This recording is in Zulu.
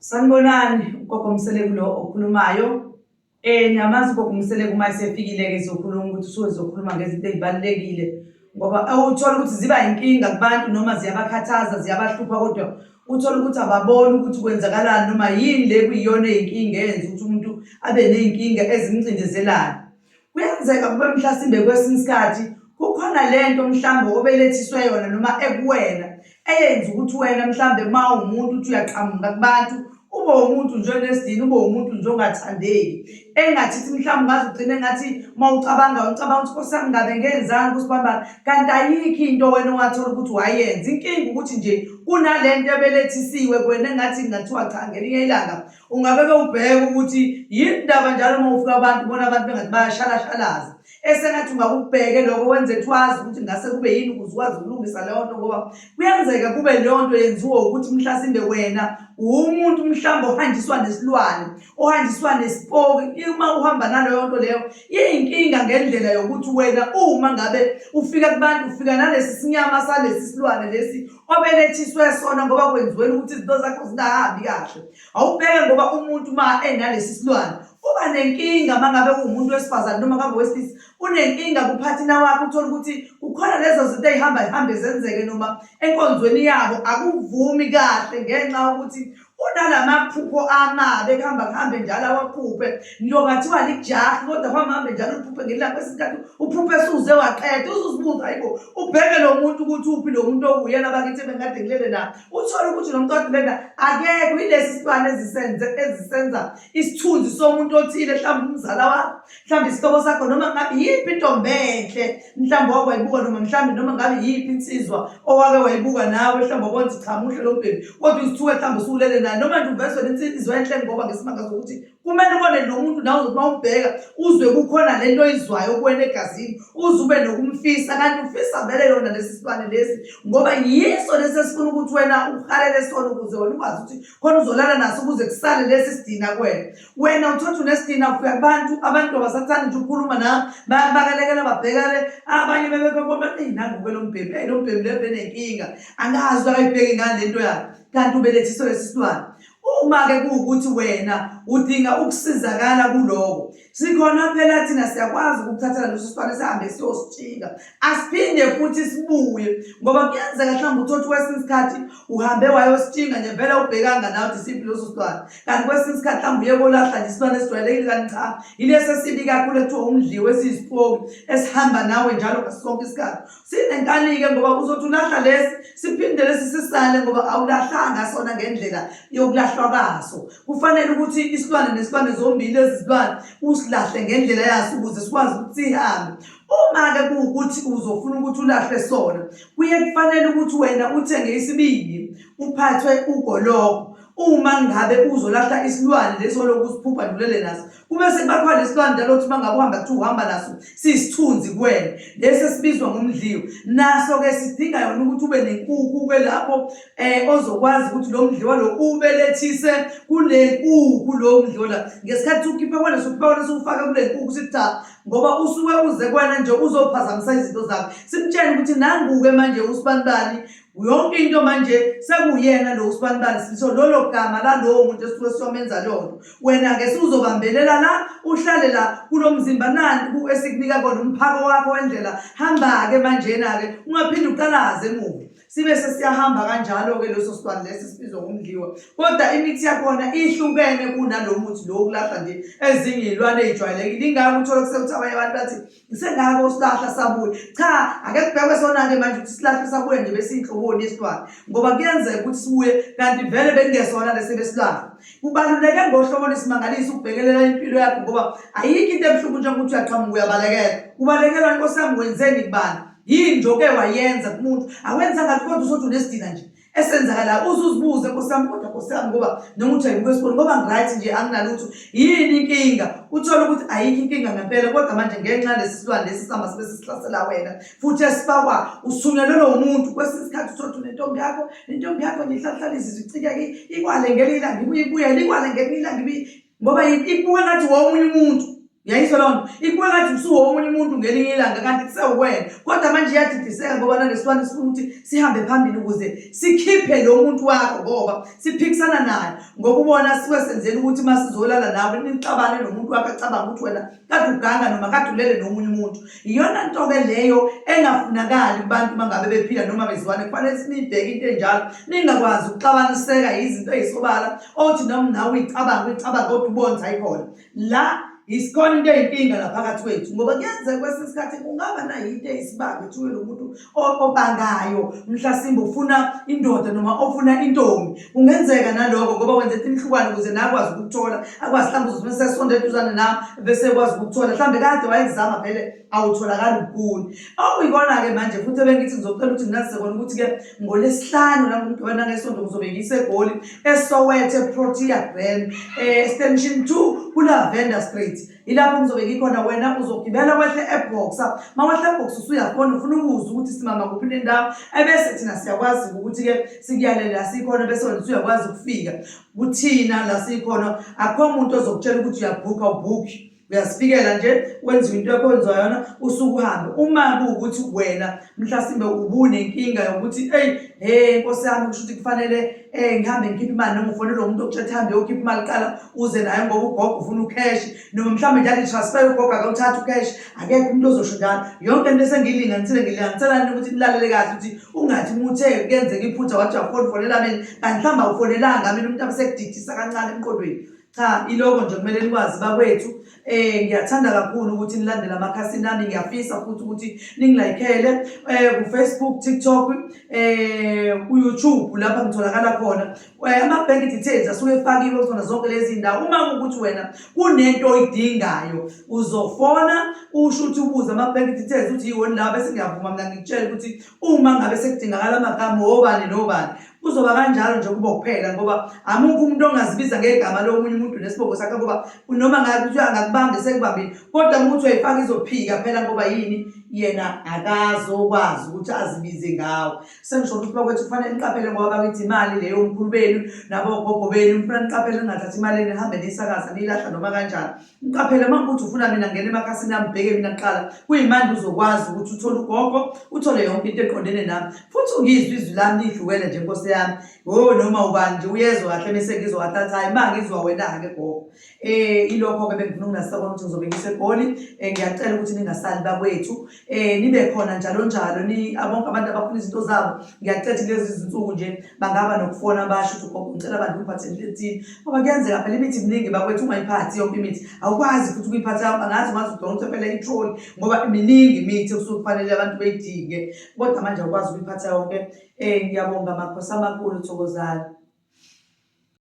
Sanibonani, uGogo Mseleku lo okhulumayo. Niyamazi uGogo Mseleku uma esefikile-ke ezokhuluma ukuthi usuke ezokhuluma ngezinto ey'balulekile ngoba uthola ukuthi ziba yinkinga kubantu noma ziyabakhathaza, ziyabahlupha kodwa uthole ukuthi ababoni ukuthi kwenzakalani noma yini le kuyiyona eyinkinga eyenza ukuthi umuntu abe ney'nkinga ezimcindezelayo. Kuyenzeka kube mhlasimbe kwesinye isikhathi kukhona lento mhlawumbe obelethiswe yona noma ekuwena eyenza ukuthi wena mhlawumbe uma uwumuntu uthi uyaqhamuka kubantu ube umuntu nje onesidina ube umuntu nje ongathandeki engathi ithi mhlawumbe ungaze ugcine ngathi uma ucabanga ucabanga ukuthi nkosi yami ngabe ngenzani kusibambana kanti ayikho into wena ongathola ukuthi wayenza inkinga ukuthi nje kunalento ebelethisiwe kuwena engathi kungathiwa cha ngelinye ilanga Ungabeke ubheke ukuthi yini ndaba njalo uma ufika abantu ubona abantu bengathi bayashalashalaza. Esengathi ungakubheke lokho wenze thwazi ukuthi ngase kube yini ukuze ukwazi ukulungisa leyo nto ngoba kuyenzeka kube leyo nto yenziwa ukuthi mhlasimbe wena uwumuntu mhlawumbe ohanjiswa nesilwane, ohanjiswa nesipoki. Uma uhamba naleyo nto leyo iyinkinga ngendlela yokuthi wena uma ngabe ufika kubantu ufika nalesi sinyama salesi silwane lesi obelethiswe sona ngoba kwenziwela ukuthi izinto zakho zingahambi kahle. Awubheke ngoba umuntu uma enalesi silwane uba nenkinga uma ngabe uwumuntu wesifazane noma ngabe wesilisa unenkinga kuphathina wakho uthole ukuthi kukhona lezo zinto ey'hamba zihambe zenzeke noma enkonzweni yabo akuvumi kahle ngenxa yokuthi unalamaphupho amabi ekuhamba kuhambe njalo awaphuphe ngingathiwa likujahi kodwa kuhambe hambe njalo uphuphe ngelanga kwesinye isikhathi uphuphe suze waqeda uzuzibuza hayibo ubheke lo muntu ukuthi uphi lo muntu owuyena bakithi bengikade ngilele na uthole ukuthi lo muntu kade lena akekho yilesi silwane ezisenze ezisenza isithunzi somuntu othile mhlawumbe umzala wakho mhlawumbe isihlobo sakho noma ngabe yiphi intombi enhle mhlawumbe wake wayibuka noma mhlawumbe noma ngabe yiphi insizwa owake wayibuka nawe mhlawumbe wabona ukuthi cha muhle lo mbhemi kodwa uzithuke mhlawumbe usulele naye noma nje uvezwe insizwa enhle ngoba ngesimanga sokuthi kumele ubone lo muntu nawe uzothi uma umbheka uzwe kukhona le nto oyizwayo kuwena egazini uze ube nokumfisa kanti ufisa vele yona lesi silwane lesi ngoba yiso lesi esifuna ukuthi wena uhalele sona ukuze wena ukwazi ukuthi khona uzolala naso ukuze kusale lesi sidina kuwena. Wena uthothi unesidina ufika kubantu abantu abasathandi nje ukukhuluma na bayakubakelekela babhekale abanye bebebona eyi nangu-ke lo mbhemi eyi lo mbhemi le benenkinga angazi akayibheki ngani le nto yakhe kanti ubelethiswe lesi silwane. Uma-ke kuwukuthi wena udinga ukusizakala kuloko sikhona phela thina siyakwazi ukukuthathela leso silwane sihambe siyositshinga asiphinde futhi sibuye ngoba kuyenzeka mhlawumbe uthothe kwesinye isikhathi uhambe wayositshinga nje vele ubhekanga nawe ukuthi siphi leso silwane kanti kwesinye isikhathi mhlawumbe uye kolahla nje isilwane esijwayelekile kanti cha yilesi esibi kakhulu ekuthiwa umdliwo esiyisipoki esihamba nawe njalo ngaso sonke isikhathi sinenkani-ke ngoba uzothi ulahla lesi siphinde lesi sisale ngoba awulahlanga sona ngendlela yokulahlwa kwaso kufanele ukuthi isilwane nesilwane zombili lezi zilwane usilahle ngendlela yaso ukuze sikwazi ukuthi sihambe uma-ke kuwukuthi uzofuna ukuthi ulahle sona kuye kufanele ukuthi wena uthenge isibindi uphathwe ugoloko Uma ngabe uzolahla isilwane lesi olokhu usiphupha nje ulele naso, kube sekuba khona lesilwane njalo othi uma ngabe uhamba kuthiwa uhamba naso siyisithunzi kuwena, lesi esibizwa ngomdliwo. Naso-ke sidinga yona ukuthi ube nenkukhu-ke lapho ozokwazi ukuthi lo mdliwa lo uwubelethise kule nkukhu lo mdliwa la. Ngesikhathi ukhipha kwena sukhipha kwena suwufake kule nkukhu sithi cha ngoba usuke uze kuwena nje uzophazamisa izinto zakho. Simtshele ukuthi nangu-ke manje usibanibani Yonke into manje sekuyena lo usibanibani siso lolo gama lalowo muntu esisuke siyomenza leyo nto. Wena-ke sewuzobambelela la uhlale la kulo mzimba nanku esikunika kona umphako wakho wendlela hamba-ke manjena-ke ungaphinde uqalaze emuva. Sibe sesiyahamba kanjalo-ke leso silwane lesi esibizwa ngomdliwa. Kodwa imithi yakhona ihlukene kunalo muthi lo wokulahla nje ezinye iy'lwane ey'jwayelekile. Ingakho uthole kusekuthi abanye abantu bathi Sengako usilahla sabuya. Cha, ake kubhekwe sona-ke manje ukuthi silahle sabuya nje besiyinhloboni yesilwane. Ngoba kuyenzeka ukuthi sibuye kanti vele bekungesona lesi besilahla. Kubaluleke ngohlobo lwesimangaliso ukubhekelela impilo yakho ngoba ayikho into ebuhlungu njengokuthi uyaqhamuka uyabalekela. Ubalekelwa inkosi yami wenzeni kubani? Yini nje oke wayenza kumuntu? Awenzanga lutho kodwa usothi unesidina nje. Esenzakalayo uze uzibuze nkosi yami kodwa nkosi yami ngoba noma uthi ayibuke esikoleni ngoba ngiright nje anginalutho yini inkinga uthole ukuthi ayikho inkinga ngempela kodwa manje ngenxa lesi silwane lesi sihamba sibe sisihlasela wena futhi esifakwa usithunyelelwe umuntu kwesinye isikhathi uthole ukuthi unentombi yakho nentombi yakho nje ihlalahlala izizwe icikeke ikwale ngelinye ilanga ibuye ibuyele ikwale ngelinye ilanga ibuye ngoba ibuke ngathi womunye umuntu. Uyayizwa loo nto? Ikubuka ngathi usuwomunye umuntu ngelinye ilanga kanti kusewuwena. Kodwa manje iyadidiseka ngoba nalesilwane sifuna ukuthi sihambe phambili ukuze sikhiphe lo muntu wakho ngoba siphikisana naye ngokubona siwe senzela ukuthi uma sizolala nawe nixabane nomuntu wakho acabanga ukuthi wena kade uganga noma kade ulele nomunye umuntu. Iyona nto-ke leyo engafunakali kubantu uma ngabe bephila noma bezwane kufanele sinibheke into enjalo ningakwazi ukuxabaniseka yizinto ey'sobala othi noma nawe uyicabange uyicabange kodwa ubone ukuthi ayikhona. La isikhona into eyinkinga la phakathi kwethu ngoba kuyenzeka kwesinye isikhathi kungaba nayinto eyisibanga ethiwe lo muntu obangayo mhlasimbe ufuna indoda noma ofuna intombi kungenzeka naloko ngoba wenza imihlukwane ukuze nakwazi ukukuthola akwazi mhlawumbe uzothi mesesonde eduzane nami bese ekwazi ukukuthola mhlawumbe kade wayekuzama vele awutholakali ubukhuni okuyikona-ke manje futhi ebengithi ngizocela ukuthi nginazise kona ukuthi-ke ngolwesihlanu nangomgqibelo nangesonto ngizobe ngisegoli eSoweto eProtea Glen extension 2 kuLavender Street ilapho ngizobe ngikhona wena uzogibela wehle eBoxer mawehla eBoxer usuyafona ufuna ukuzwa ukuthi simama kuphi nendawo ebese thina siyakwazi ukuthi-ke sikuyalele la sikhona bese wena usuyakwazi ukufika kuthina la sikhona akukho muntu ozokutshela ukuthi uyabhukha ubhukhi uyazifikela nje wenziwa into yakho wenziwa yona usuke uhambe uma kuwukuthi wena mhlasimbe ubunenkinga yokuthi eyi he nkosi yami kusho ukuthi kufanele um ngihambe ngikhiphe imali noma ufonele umuntu okutshela hambe uyokhipha imali kuqala uze naye ngoba ugogo ufuna ukheshi noma mhlawumbe njalo i-transfer ugogo akawuthatha ukheshi akekho umuntu ozosho njalo yonke into esengiyilinganisile ngilinganiselani ukuthi nilalele kahle ukuthi ungathi uma uthe kuyenzeka iphutha wathi uyafona ufonela mina kanti mhlawumbe awufonelanga mina umuntu abesekudidisa kancane emqondweni. Cha iloko nje kumele nikwazi bakwethu eh ngiyathanda kakhulu ukuthi nilandele amakhasi nami ngiyafisa futhi ukuthi ningilayikhele eh ku Facebook, TikTok, eh ku YouTube lapha ngitholakala khona. Eh, ama bank details asuke efakiwe kuzona zonke lezi ndawo. Uma kuwukuthi wena kunento oyidingayo uzofona usho ukuthi ubuze ama bank details uthi yiwona la bese ngiyavuma mina ngikutshela ukuthi uma ngabe sekudingakala amagama obani nobani Kuzoba kanjalo nje kubo kuphela ngoba amukho umuntu ongazibiza ngegama lomunye umuntu nesibongo sakhe ngoba noma ngabe kuthiwa angakubambi sekubambile kodwa uma uthi uyayifaka izophika phela ngoba yini yena akazokwazi ukuthi azibize ngawo. Sengisho ukuthi bakwethu kufanele niqaphele ngoba bakithi imali leyo omkhulu benu nabogogo benu kufanele niqaphele ningathathi imali nihambe niyisakaza niyilahla noma kanjani. Ngiqaphele uma kuthi ufuna mina ngena emakhasini ami bheke mina kuqala kuyimanje uzokwazi ukuthi uthole ugogo uthole yonke into eqondene nami futhi ungizwe izwi lami lihlukene nje nkosi yami oh noma ubani nje uyezwa kahle mese ngizwa kahle athi hayi ma ngizwa wena-ke gogo eh ilokho-ke bengifuna ukunasisa kona ukuthi ngizobe ngisegoli um ngiyacela ukuthi ningasali bakwethu eh nibe khona njalo njalo ni abonke abantu abafuna izinto zabo ngiyacetha kulezi zinsuku nje bangaba nokufona basho ukuthi gogo ngicela abantu ngiphathe into ethile ngoba kuyenzeka phela imithi miningi bakwethu ungayiphathi yonke imithi awukwazi futhi ukuyiphatha angazi ungazi udonse phela itroli ngoba miningi imithi okusuke kufanele abantu beyidinge kodwa manje awukwazi ukuyiphatha yonke eh ngiyabonga makhosi amakhulu thokozani.